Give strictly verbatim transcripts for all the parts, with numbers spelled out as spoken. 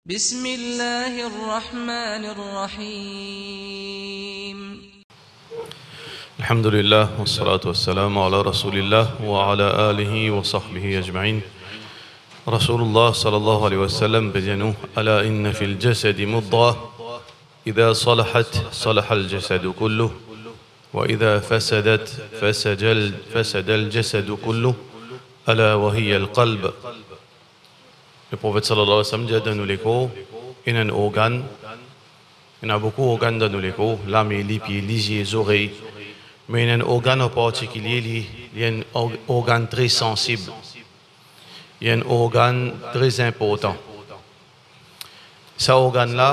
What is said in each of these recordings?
بسم الله الرحمن الرحيم. الحمد لله، والصلاة والسلام على رسول الله وعلى آله وصحبه أجمعين. رسول الله صلى الله عليه وسلم pe dir nou: ألا إن في الجسد مضغة، إذا صلحت صلح الجسد كله، وإذا فسدت فسد ال-، فسد الجسد كله، ألا وهي القلب. Leprofet sallallahu alayhi wa sallam dir dan nou lekor, ena enn organ, ena boukou organ dan nou lekor, lame, lipie, lizie, zorey, me ena enn organ an partikilie, li, li enn or-, organ tre sansib, li enn organ tre inportan. Sa organ la,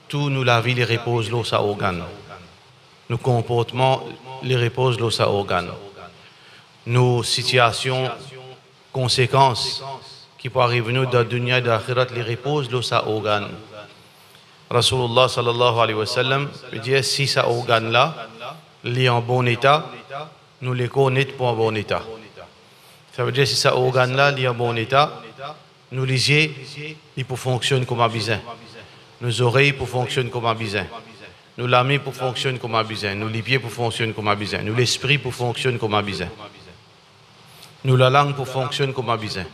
tou nou lavi li repoz lor sa organ. Nou konportman li repoz lor sa organ. Nou sitiasion, konsekans ki pou ariv nou dan dunya e dan axirat, li repoz lor sa organ. Rasoulullah sallallahu alayhi wa sallam pe dir, si sa organ la, li an bon eta, nou lekor net pou an bon eta. Savedir, si sa organ la, li an bon eta, nou lizie, li pou fonksionn kouma bizin. Nou zorey pou fonksionn kouma bizin. Nou lame pou fonksionn kouma bizin. Nou lipie pou fonksionn kouma bizin. Nou lespri pou fonksionn kouma bizin. Nou lalang pou fonksionn kouma bizin.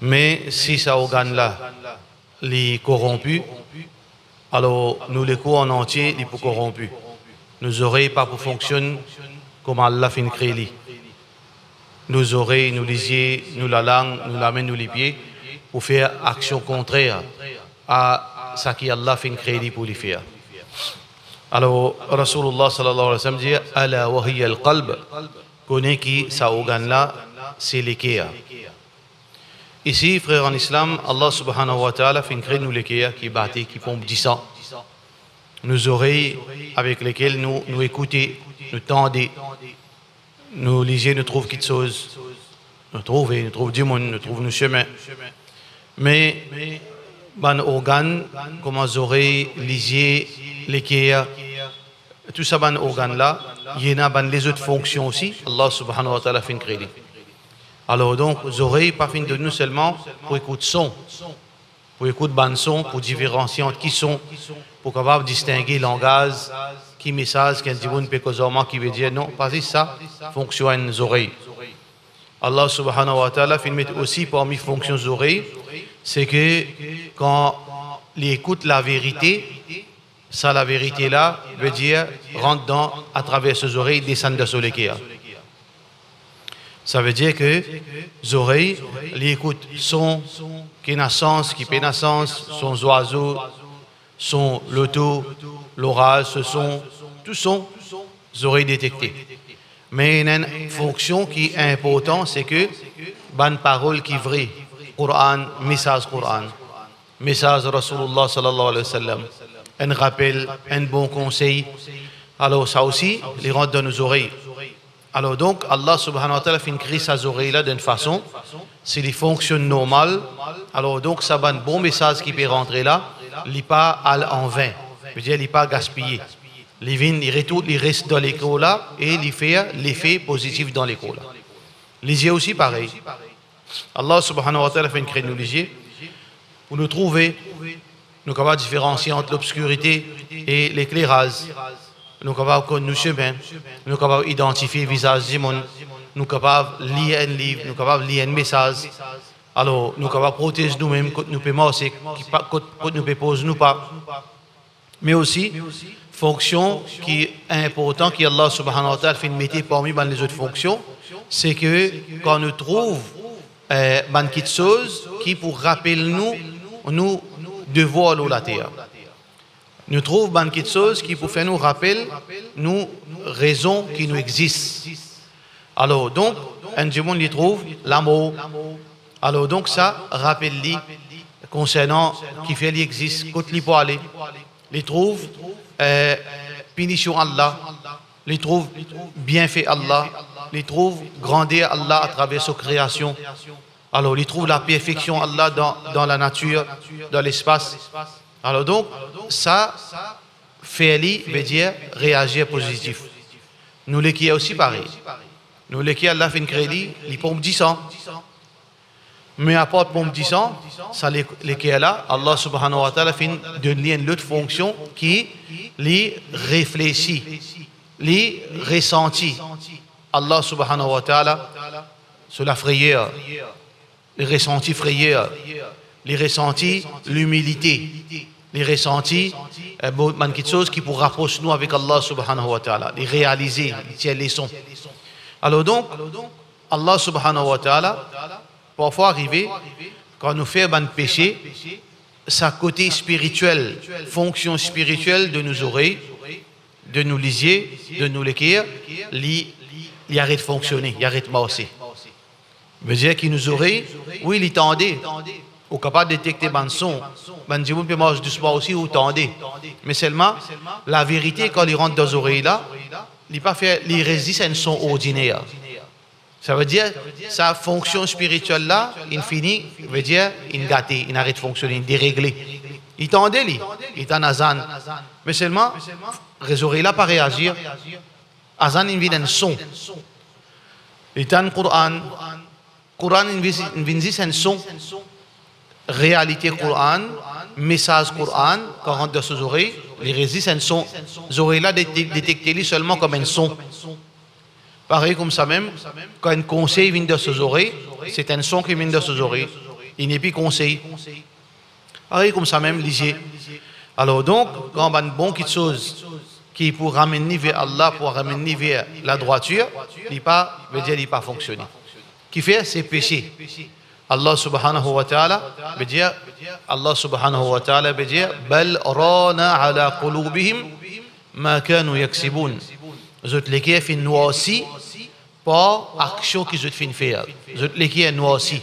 Me si sa organ la, li koronpi, alor nou lekor an antie, li pou koronpi. Nou zorey pa pou fonksionn kouma Allah finn kree li. Nou zorey, nou lizie, nou lalang, nou lame, nou lipie pou fer aksion kontrer a seki Allah finn kree li pou li fer. Alor, Rasoulullah sallallahu alayhi wa sallam dir, "Ala wa hiya al-qalb", kone ki sa organ la, se leker. Isi, frer an Islam, Allah subhanahu wa ta'ala finn kree nou leker ki bate, ki ponp disan. Nou zorey avek lekel nou, nou ekoute, nou tande, nou lizie, nou trouv kitsoz, nou trouve, nou trouv dimoun, nou trouv nou sime. Me bann organ, kouma zorey, lizie, leker, tou sa bann organ la, ena bann lezot fonksion osi, Allah subhanahu wa ta'ala finn kree li. Alor donk, zorey pa finn donn nou selman pou ekout son, pou ekout bann son, pou diferansie ant ki son, pou kapav distinge langaz, ki mesaz ki enn dimoun pe koz ar mwa, ki vedir, non, pa zis sa, fonksion enn zorey. Allah subhanahu wa ta'ala finn met osi parmi fonksion zorey, se ke kan li ekout laverite, sa laverite la, vedir, rant dan, atraver so zorey, desann dan so leker. Savedir ke zorey, li ekout son ki ena sans, ki pena sans, son zwazo, son loto, loraz, so son, tou son, zorey detekte. Me ena enn fonksion ki inportan, se ke bann parol ki vre, Koran, mesaz Koran, mesaz Rasoulullah sallallahu alayhi wa sallam, enn rapel, enn bon konsey, alor sa osi, li rant dan nou zorey. Alor donk, Allah subhanahu wa ta'ala finn kree sa zorey la dan enn fason, si li fonksionn normal, alor donk, sa bann bon mesaz ki pe rantre la, li pa al an vin, vedir, li pa gaspiye. Li vinn, li retourn, li res dan lekor la e li fer lefe pozitif dan lekor la. Lizie osi parey. Allah subhanahu wa ta'ala finn kree nou lizie pou nou trouve, nou kapav diferansie ant lobskirite e lekleraz. Nou kapav konn nou sime, nou kapav idantifie vizaz dimoun, nou kapav lir enn liv, nou kapav lir enn mesaz. Alor, nou kapav protez noumem kot nou pe marse, ki pa, kot, kot nou pe poz nou pa. Me osi, fonksion ki inportan ki Allah subhanahu wa ta'ala finn mete parmi bann lezot fonksion, se ke kan nou trouv, eh, bann kitsoz ki pou rapel nou, nou devwar lor later. Nou trouv bann kitsoz ki pou fer nou rapel nou rezon ki nou exis. Alor, donk, enn dimoun li trouv lamor. Alor, donk, sa rapel li konsernan kifer li exis, kot li pou ale. Li trouv, eh, pinision Allah, li trouv bienfe Allah, li trouv grander Allah atraver so kreasion. Alor, li trouv laperfeksion Allah dan, dan lanatir, dan lespas. Alor, donk, sa fer li, vedir, reazir pozitif. Nou leker osi parey. Nou leker, Allah finn kree li, li ponp disan. Me apar ponp disan, sa le-, leker la, Allah Subhanahu wa Ta'ala finn donn li enn lot fonksion ki li reflesi, li resanti Allah Subhanahu wa Ta'ala so lafreyer, li resanti freyer, li resanti limilite, li resanti, eh, bon, bann kiksoz ki pou rapros nou avek Allah Subhanahu wa Ta'ala, li realize, li tir leson. Alor donk, Allah Subhanahu wa Ta'ala, parfwa arive, kan nou fer bann pese, sa kote spiritiel, fonksion spiritiel de nou zorey, de nou lizie, de nou leker, li, li aret fonksione, li aret marse. Vedir ki nou zorey, wi, li tande. Ou kapav detekte bann son. Bann dimoun pe mars dousman osi, ou tande. Me selman, laverite, kan li rant dan zorey la, li pa fer, li res zis enn son ordiner. Savedir, sa fonksion spiritiel la, inn fini, vedir, inn gate, inn aret fonksione, inn deregle. Li tande li, li tann azan. Me selman, zorey la pa reazir. Azan inn vinn enn son. Li tann Koran. Koran inn vin, inn vinn zis enn son. Realite Koran, mesaz Koran, kan rant dan so zorey, li res zis enn son. Zorey la de-, de-, detekte li selman kom enn son. Parey koumsamem, kan enn konsey vinn dan so zorey, se enn son ki vinn dan so zorey. Li nepli konsey. Parey koumsamem lizie. Alor donk, kan bann bon kiksoz ki pou ramenn li ver Allah, pou ramenn li ver ladrwatir, li pa, vedir li pa fonksione. Kifer? Se pese. Allah Subhanahu wa Ta'ala, vedir, Allah Subhanahu wa Ta'ala, vedir, "Bal rana ala qulubihim ma kanu yaksibun." Zot leker finn nwasi par aksion ki zot finn fer. Zot leker nwasi.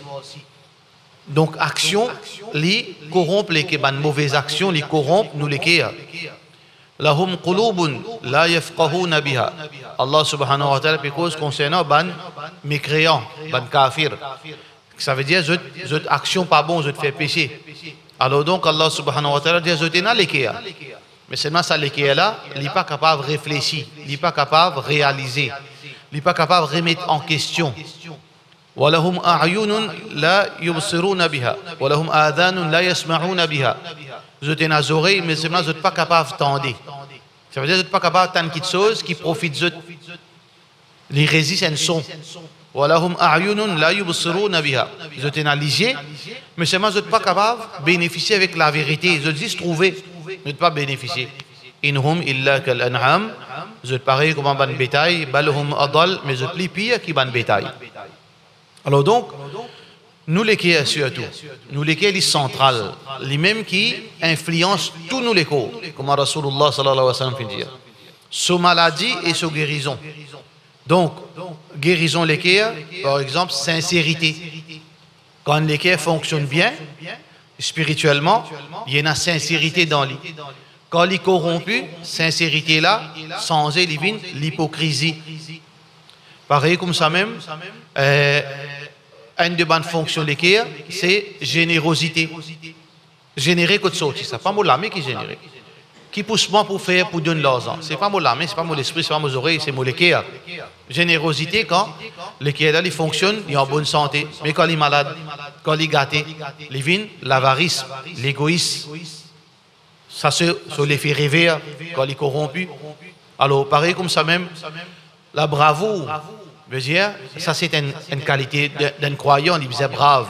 Donk, aksion, li koronp leker, bann move aksion, li koronp nou leker. "Lahum qulubun la yafqahuna biha." Allah Subhanahu wa Ta'ala pe koz konsernan bann mekreyan, bann kafir. Savedir zot, zot aksion pa bon, zot fer pese. Alor donk, Allah Subhanahu wa Ta'ala dir zot ena leker. Me selman sa leker la, li pa kapav reflesi, li pa kapav realize, li pa kapav remet an kestion. "Wa lahum a'yunun la yubsiruna biha, wa lahum adhanun la yasma'una biha." Zot ena zorey, me selman zot pa kapav tande. Savedir zot pa kapav tann kiksoz ki profit zot. Li res zis enn son. "Wa lahum a'yunun la yubsiruna biha." Zot ena lizie, me selman zot pa kapav benefisie avek laverite. Zot zis trouve, zot pa benefisie. "In hum illa kal an'am." Zot parey kouma bann betay. "Bal hum adal." Me zot pli pir ki bann betay. Alor donk, nou leker sirtou, nou leker li santral, limem ki inflians tou nou lekor, kouma Rasoulillah sallallahu alayhi wa sallam finn dir. So maladi e so gerizon. Donk, gerizon leker, par exanp, sinserite. Kan enn leker fonksionn bien, spiritielman, li ena sinserite dan li. Kan li koronpi, sinserite la sanze, li vinn lipokrizi. Parey koumsamem, eh, enn de bann fonksion leker, se zenerozite. Zenere kot sorti sa? Pa mo lame ki zenere. Ki pous mwa pou fer, pou donn larzan? Se pa mo lame, se pa mo lespri, se pa mo zorey, se mo leker. Zenerozite, kan leker la li fonksionn, li an bonn sante. Me kan li malad, kan li gate, li vinn lavaris, legois. Sa se so lefe rever, kan li koronpi. Alor, parey koumsamem, labravour, vedir, sa se enn, enn kalite de, d'enn krwayan, li bizin brav.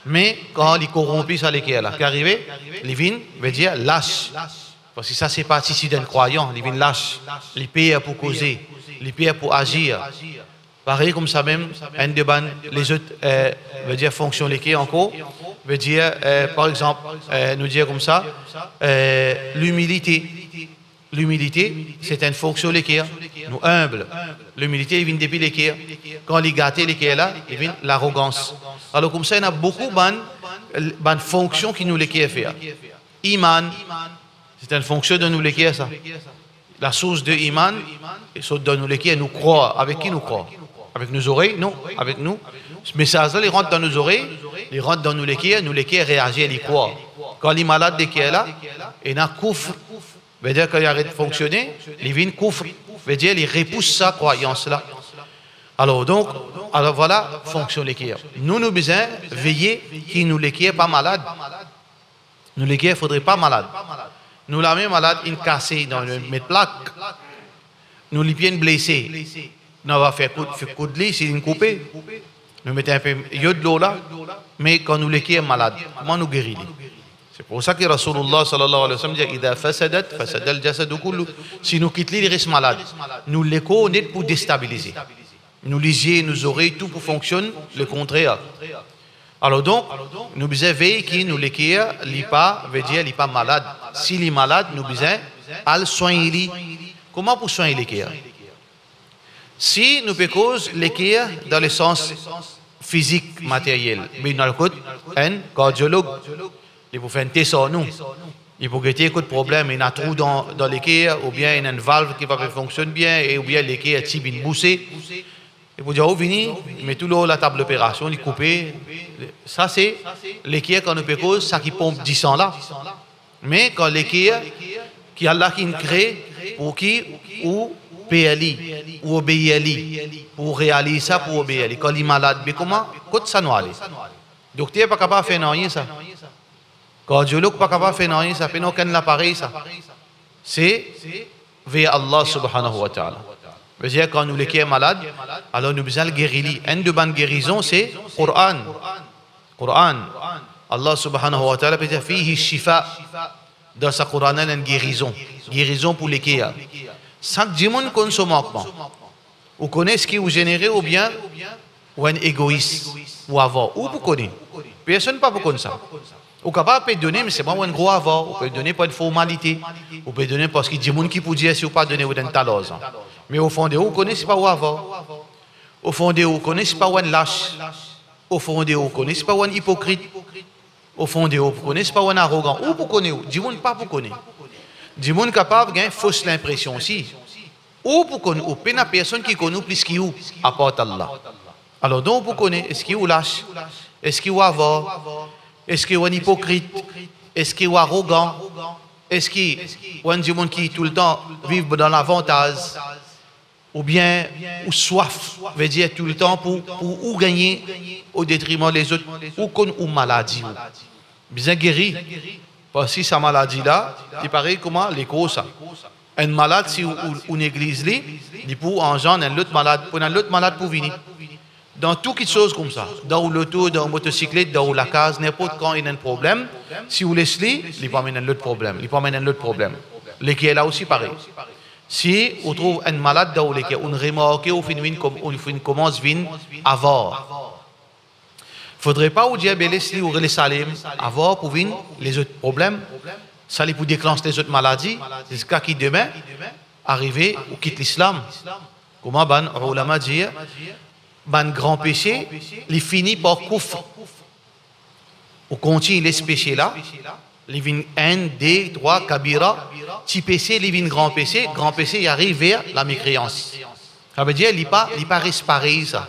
Me kan li koronpi sa leker la, ki arive? Li vinn, vedir, las. Parski sa se pa atitid enn krwayan, li vinn las. Li per pou koze, li per pou azir. Parey koumsamem, enn de bann lezot, eh, vedir fonksion leker ankor, vedir, eh, par exanp, eh, nou dir koumsa, eh, limilite. Limilite, se enn fonksion leker. Nou inb. Limilite, li vinn depi leker. Kan li gate leker la, li vinn larogans. Alor koumsa, ena boukou bann, bann fonksion ki nou leker fer. Iman, se enn fonksion de nou leker sa. Lasours de iman, e sort dan nou leker, nou krwar. Avek ki nou krwar? Avek nou zorey? Non, avek nou. Mesaz la, li rant dan nou zorey, li rant dan nou leker, nou leker reazir, li krwar. Kan li malad leker la, ena koufr. Vedir kan li aret fonksione, li vinn koufr. Vedir li repous sa krwayans la. Alor donk, alor vwala fonksion leker. Nou, nou bizin veye ki nou leker pa malad. Nou leker fodre pa malad. Nou lame malad, inn kase, nou met plak. Nou lipie inn blese, nou ava fer koud, fer koud li, si linn koupe, nou met inpe yod lor la, me kan nou leker malad, kouma nou geri li? Se pou sa ki Rasoulillah sallallahu alayhi wa sallam dir, "Idha fasadat, fasadal jasadu kullu." Si nou kit li, li res malad. Nou lekor net pou destabilize. Nou lizie, nou zorey, tou pou fonksionn lekontrer. Alor donk, nou bizin vey ki nou leker, li pa, vedir li pa malad. Si li malad, nou bizin al swagn li. Kouma pou swagn leker? Si nou pe koz leker dan lesans fizik, materyel, me nou al kot enn kardiolog, li pou fer enn tes ar nou. Li pou gete kot problem, ena trou dan, dan leker, oubien ena enn valv ki pa pe fonksionn bien, e oubien leker tib inn bouse. Li pou dir, "Ou vini, met ou lor latab loperasion, li koupe." Sa se leker kan nou pe koz sa ki ponp disan la. Me kan leker ki Allah ki inn kree pou ki ou per li, ou obeir li, pou realiz sa, pou obeir li. Kan li malad, be kouma, kot sa nou ale? Dokter pa kapav fer nanye sa. Kardiolog pa kapav fer nanye sa, pena okenn laparey sa. Se ver Allah subhanahu wa ta'ala. Vedir kan nou leker malad, alor nou bizin al geri li. Enn de bann gerizon se Koran. Koran. Allah subhanahu wa ta'ala pe dir, "Fihi shifa." Dan sa Koran la, ena enn gerizon. Gerizon pou leker. Sak dimoun konn so mankman. Ou kone eski ou zenere oubien ou enn egois, ou avar, ou pou kone. Personn pa pou konn sa. Ou kapav pe done, me selman ou enn gro avar, ou pe done par enn formalite, ou pe done parski dimoun ki pou dir si ou pa done, ou donn ta larzan. Me ofon de ou, ou kone se pa ou avar. Ofon de ou, ou kone se pa ou enn las. Ofon de ou, ou kone se pa ou enn ipokrit. Ofon de ou, ou pou kone se pa ou enn arogan. Ou pou kone ou, dimoun pa pou kone. Dimoun kapav gagn fos linpresion osi. Ou pou konn ou, pena personn ki konn ou plis ki ou, apart Allah. Alor donk ou pou kone, eski ou las, eski ou avar, eski ou enn ipokrit, eski ou arogan, eski ou enn dimoun ki toultan viv dan lavantaz, oubien ou swaf, vedir toultan pou, pou ou gagne o detriman lezot, ou konn ou maladi ou. Bizin geri, parski sa maladi la, li parey kouma lekor sa. Enn malad, si ou, ou, ou negliz li, li pou anzann enn lot malad, pou enn lot malad pou vini. Dan tou kitsoz koumsa, dan ou loto, dan ou motosiklet, dan ou lakaz, ninport kan ena enn problem, si ou les li, li pou amenn enn lot problem, li pou amenn enn lot problem. Leker la osi parey. Si ou trouv enn malad dan ou leker, ou remarke ou finn vinn kom-, ou finn koumans vinn avar. Fodre pa ou dir, "Be les li, ou les ale avar pou vinn lezot problem." Sa li pou deklans lezot maladi, ziska ki demin, arive ou kit Lislam. Kouma bann oulama dir, bann gran pese, li fini par koufr. Ou kontign les pese la, li vinn enn, de, trwa, kabira, ti pese, li vinn gran pese, gran pese, li ariv ver lamekreans. Savedir, li pa, li pa res parey sa.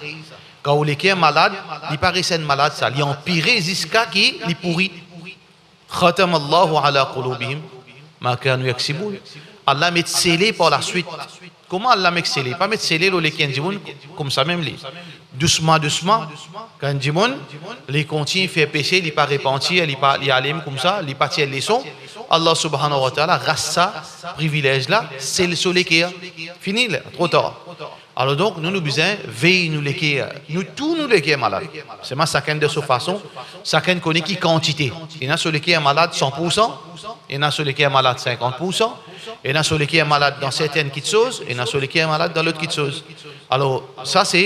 Kan ou leker malad, li pa res enn malad sa, li anpire ziska ki li pouri. Khatamallahu ala qulubihim ma kanu yaksibun. Allah met sele par laswit. Kouma Allah met sele? Pa met sele lor leker enn dimoun koumsa mem li. Dousman, dousman, kan enn dimoun, li kontign fer pese, li pa repanti, li pa, li ale koumsa, li pa tir leson, Allah subhanahu wa ta'ala ras sa privilez la, sel so leker. Fini la, tro tar. Alor donk, nou, nou bizin vey nou leker. Nou tou nou leker malad. Selman sakenn dan so fason, sakenn kone ki kantite. Ena so leker malad san poursan, ena so leker malad sinkant poursan, ena so leker malad dan sertenn kitsoz, ena so leker malad dan lot kitsoz. Alor, sa se,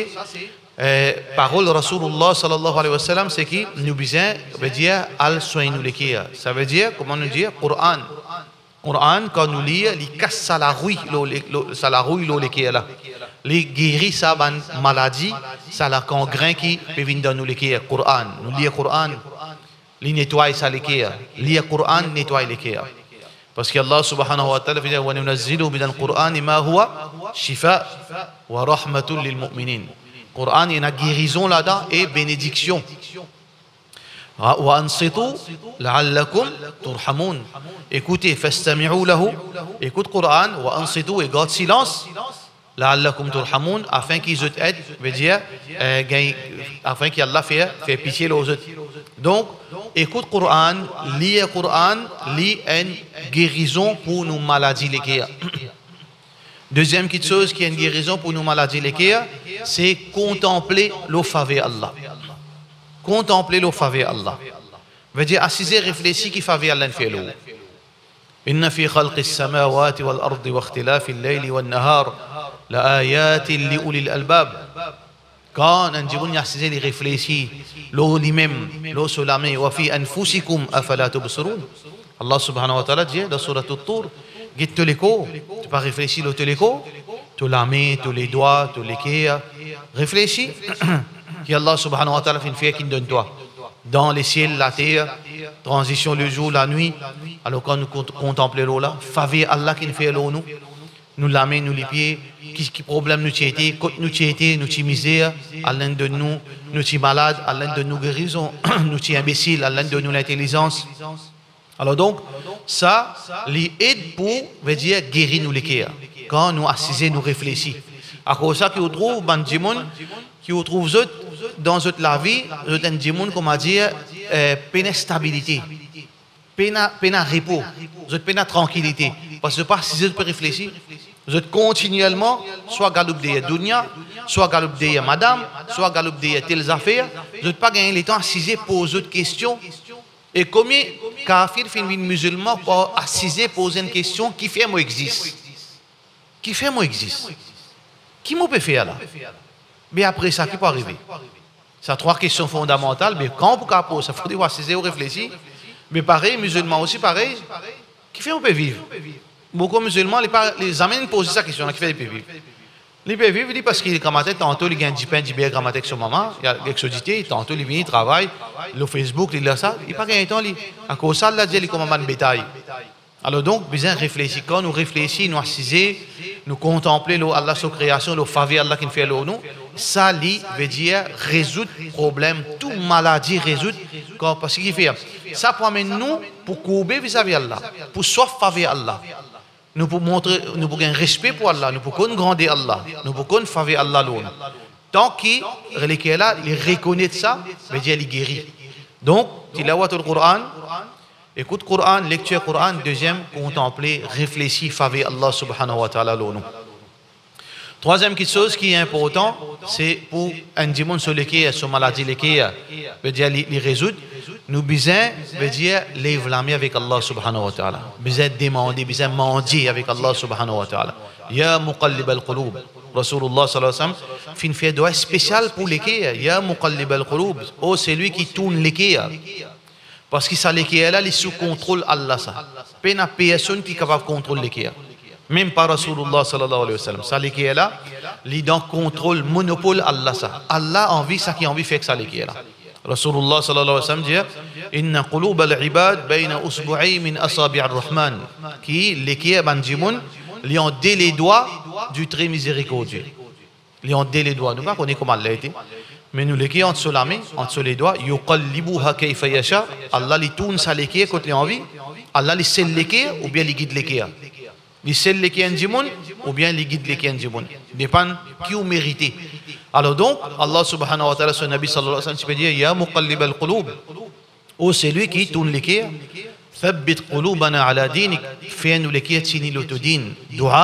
eh, parol Rasoulillah sallallahu alayhi wa sallam, se ki nou bizin, vedir, al swagn nou leker. Savedir, kouma nou dir, Koran. Koran, kan nou lir, li kas sa larouy lor le-, lor, sa larouy lor leker la. Li geri sa bann maladi, sa lakangren ki pe vinn dan nou leker. Koran, nou lir Koran, li netway sa leker. Lir Koran netway leker. Parski Allah subhanahu wa ta'ala finn dir, "Wa nunazzilu minal Qur'ani ma huwa shifa wa rahmatun lil mu'minin." Koran, ena gerizon ladan e benediksion. Wa, wa ansitu la'allakum turhamun. Ekoute, fastami'u lahu, ekout Koran, wa ansitu, e gard silans, La'allakum turhamun, afin ki zot ed, vedir, eh, gagn, afin ki Allah fer, fer pitie lor zot. Donk, ekout Koran, lir Koran, li enn gerizon pou nou maladi leker. Deziem kitsoz ki enn gerizon pou nou maladi leker, se kontanple lor faver Allah. Kontanple lor faver Allah. Vedir, asize reflesi ki faver Allah inn fer lor ou. Inna fi khalqis samawati wal ardi wakhtilafil layli wan nahar la ayatin li ulil albab. Kan enn dimoun li asize, li reflesi lor limem, lor so lame, wa fi anfusikum afala tubsirun. Allah subhanahu wa ta'ala dir dan Surat At-Tur, get to lekor, to pa reflesi lor to lekor, to lame, to ledwa, to leker, reflesi ki Allah subhanahu wa ta'ala finn fer, ki'nn donn twa. Dan lesiel, later, tranzision lezour, lanwit. Alor kan nou kont-, kontanple lor la, faver Allah ki'nn fer lor nou, nou lame, nou lipie, ki, ki problem nou ti ete, kot nou ti ete, nou ti mizer, Allah inn donn nou, nou ti malad, Allah inn donn nou gerizon, nou ti inbesil, Allah inn donn nou lintelizans. Alor donk, sa, li ed pou, vedir, geri nou leker. Kan nou asize, nou reflesi. Akoz sa ki ou trouv bann dimoun, ki ou trouv zot, dan zot lavi, zot enn dimoun, kouma dir, eh, pena stabilite. Pena, pena repo, zot pena trankilite, parski zot pa asize, zot pe reflesi. Zot kontinielman swa galoup deryer dounia, swa galoup deryer madam, swa galoup deryer tel zafer, zot pa gagn letan asize poz zot kestion. E komie kafir finn vinn mizilman par asize poz enn kestion, kifer mo exis? Kifer mo exis? Ki mo pe fer la? Me apre sa, ki pou arive? Sa trwa kestion fondamantal, me kan ou pou kapav poz sa, fode ou asize, ou reflesi. Me parey, mizilman osi parey, kifer ou pe viv? Boukou mizilman, li pa, li zame inn poze sa kestion la, kifer li pe viv? Li pe viv, li, parski gramatin, tanto li gagn dipin diber gramatin ek so mama, li al ek so dite, tanto li vini travay, lor Facebook, li ler sa, li pa gagn letan li. Akoz sa, Allah dir li kouma bann betay. Alor donk, bizin reflesi. Kan nou reflesi, nou asize, nou kontanple lor Allah so kreasion, lor faver Allah ki'nn fer lor nou, sa li vedir rezoud problem, tou maladi rezoud, kan, parski ki fer? Sa pou amenn nou pou kourbe vizavi Allah, pou swaf faver Allah. Nou pou montre, nou pou gagn respe pou Allah, nou pou konn grander Allah, nou pou konn faver Allah lor nou. Tan ki leker la, li rekonet sa, vedir li geri. Donk, tilawatul Koran, ekout Koran, lektir Koran, deziem, kontanple, reflesi faver Allah subhanahu wa ta'ala lor nou. Trwaziem kitsoz ki inportan, se pou enn dimoun so leker, so maladi leker, vedir li, li rezoud, nou bizin, vedir lev lame avek Allah subhanahu wa ta'ala. Bizin demande, bizin mandie avek Allah subhanahu wa ta'ala. Ya muqallibal qulub. Rasoulullah sallallahu alayhi wa sallam finn fer dwa spesial pou leker, ya muqallibal qulub, o selwi ki tourn leker. Parski sa leker la, li sou kontrol Allah sa. Pena personn ki kapav kontrol leker. Mem pa Rasoulullah sallallahu alayhi wa sallam. Sa leker la, li dan kontrol, monopol Allah sa. Allah anvi sa ki anvi fer ek sa leker la. Rasoulullah sallallahu alayhi wa sallam dir, inna qulubal ibad bayna usbu'ayn min asabi'ir rahman. Ki leker bann dimoun, li ant de ledwa di Tre Mizerikordie. Li ant de ledwa, nou pa kone kouma Allah ete. Me nou leker ant so lame, ant so ledwa, yuqallibuha kayfa yasha, Allah li tourn sa leker kot li anvi, Allah li sel leker oubien li gid leker. Li sel leker enn dimoun, oubien li gid leker enn dimoun. Depann ki ou merite. Alor donk, Allah subhanahu wa ta'ala, so Nabi sallallahu alayhi wa sallam ti pe dir, ya muqallibal qulub, o selwi ki tourn leker, thabbit qulubana ala dinik, fer nou leker tini lor to din. Dua,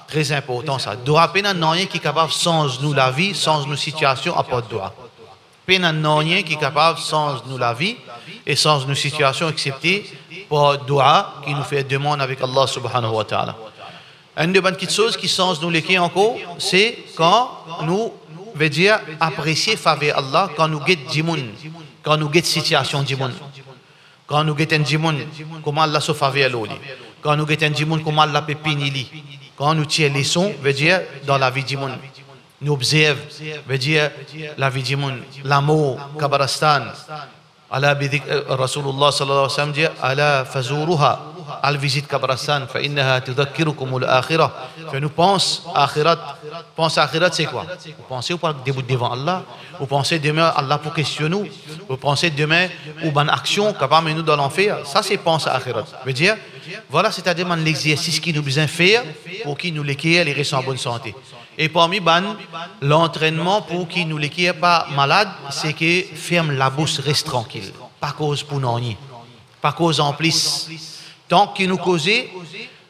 tre inportan sa. Dua, pena nanye ki kapav sanz nou lavi, sanz nou sitiasion, apar dua. Pena nanye ki kapav sanz nou lavi e sanz nou sitiasion, eksepte par dua ki nou fer demann avek Allah subhanahu wa ta'ala. Enn de bann kitsoz ki sanz nou leker ankor, se kan nou, vedir, apresie faver Allah, kan nou get dimoun, kan nou get sitiasion dimoun, kan nou get enn dimoun, kouma Allah so faver lor li, kan nou get enn dimoun, kouma Allah pe pini li, kan nou tir leson, vedir, dan lavi dimoun, nou obzerv, vedir, lavi dimoun, lamor, kabaristan, Ala bi zik-, eh, Rasoulullah sallallahu alayhi wa sallam dir, ala fazuruha, al vizit kabaristan, fa innaha tudhakkirukumul akhirah. Fer nou pans axirat. Pans axirat se kwa? Ou panse ou pou al debout devan Allah, ou panse demin Allah pou kestionn ou, ou panse demin ou bann aksion kapav amenn ou dan lanfer. Sa se pans axirat. Vedir, vwala, setadir bann lexersis ki nou bizin fer pou ki nou leker li res an bonn sante. E parmi bann lantrennman pou ki nou leker pa malad, se ke ferm labous, res trankil, pa koz pou nanye, pa koz anplis. Tank ki nou koze,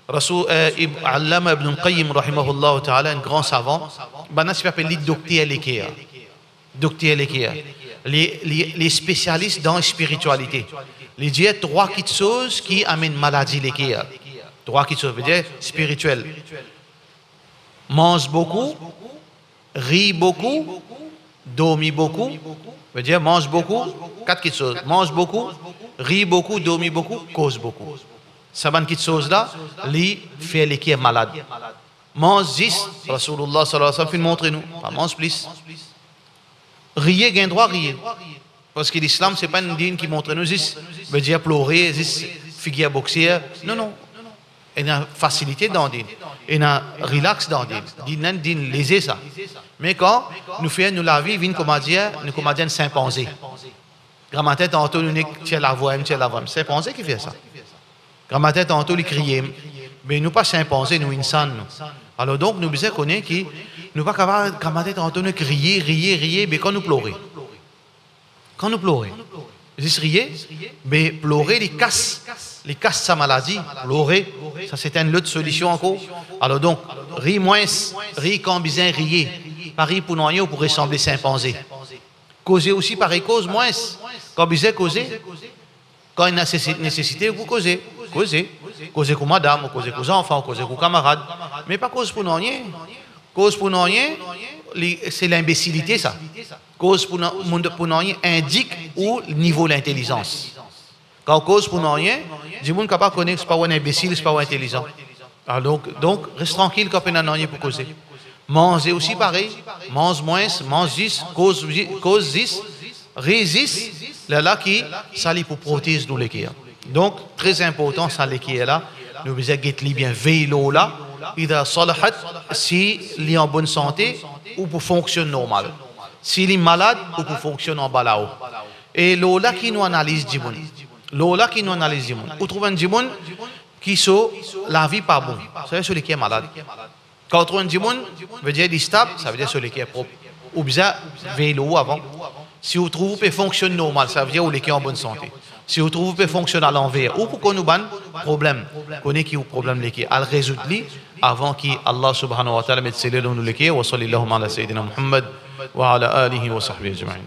Rasoul, eh, Ib-, Allama Ibn Qayyim, rahimahullah taala, enn gran savan, bann la ti pe apel li dokter leker. Dokter leker. Li, li, li spesialis dan spiritialite. Li dir trwa kitsoz ki amenn maladi leker. Trwa kitsoz, vedir spiritiel. Manz boukou, rir boukou, dormi boukou. Vedir manz boukou, kat kitsoz. Manz boukou, rir boukou, dormi boukou, koz boukou. Sa bann kitsoz la, li fer leker malad. Manz zis, Rasoulillah sallallahu alayhi wa sallam finn montre nou, pa manz plis. Riye, gagn drwa riye. Parski Lislam, se pa enn din ki montre nou zis, vedir plore, zis figir bokser. Non, non. Ena fasilite dan din. Ena relax dan din. Din enn din leze sa. Me kan nou fer nou lavi vinn, kouma dir, nou kouma dir enn sinpanze. Gramatin tanto nou nek tir lavwa, tir lavwa. Sinpanze ki fer sa. Gramatin tanto li kriye. Me nou pa sinpanze, nou insan nou. Alor donk nou bizin kone ki nou pa kapav gramatin tanto nou kriye, riye, riye, be kan nou plore. Kan nou plore, zis riye, be plore li kas, li kas sa maladi, plore, sa se enn lot solision ankor. Alor donk, rir mwins, rir kan bizin riye, pa rir pou nanye ou pou resanble sinpanze. Koze osi parey, koz mwins, kan bizin koze, kan ena nesesi-, nesesite ou pou koze, koze. Koze kou madam, ou koze kou zanfan, ou koze kou kamarad, me pa koz pou nanye. Koz pou nanye, li, se linbesilite sa. Koz pou na-, moun pou nanye indik ou nivo lintelizans. Kan ou koz pou nanye, dimoun kapav kone si pa ou enn inbesil, si pa ou intelizan. Alor donk, donk, res trankil kan pena nanye pou koze. Manze osi parey, manz mwins, manz zis, koz zi-, koz zis, rir zis, lerla ki sa li pou protez nou leker. Donk, tre inportan sa leker la, nou bizin get li bien, vey lor la, idha salahat, si li an bonn sante, ou pou fonksionn normal. Si li malad, ou pou fonksionn anba lao. E lor la ki nou analiz dimoun. Lor la ki nou analiz dimoun. Ou trouv enn dimoun ki so lavi pa bon, savedir so leker malad. Kan ou trouv enn dimoun, vedir li stab, savedir so leker prop. Ou bizin vey lor ou avan. Si ou trouv ou pe fonksionn normal, savedir ou leker an bonn sante. Si ou trouv ou pe fonksionn alanver, ou pou konn ou bann problem, kone ki ou problem leker, al rezoud li avan ki Allah subhanahu wa ta'ala met sele lor nou leker. Wa sallallahu ala sayyidina Muhammad wa ala alihi wa sahbihi ajma'in.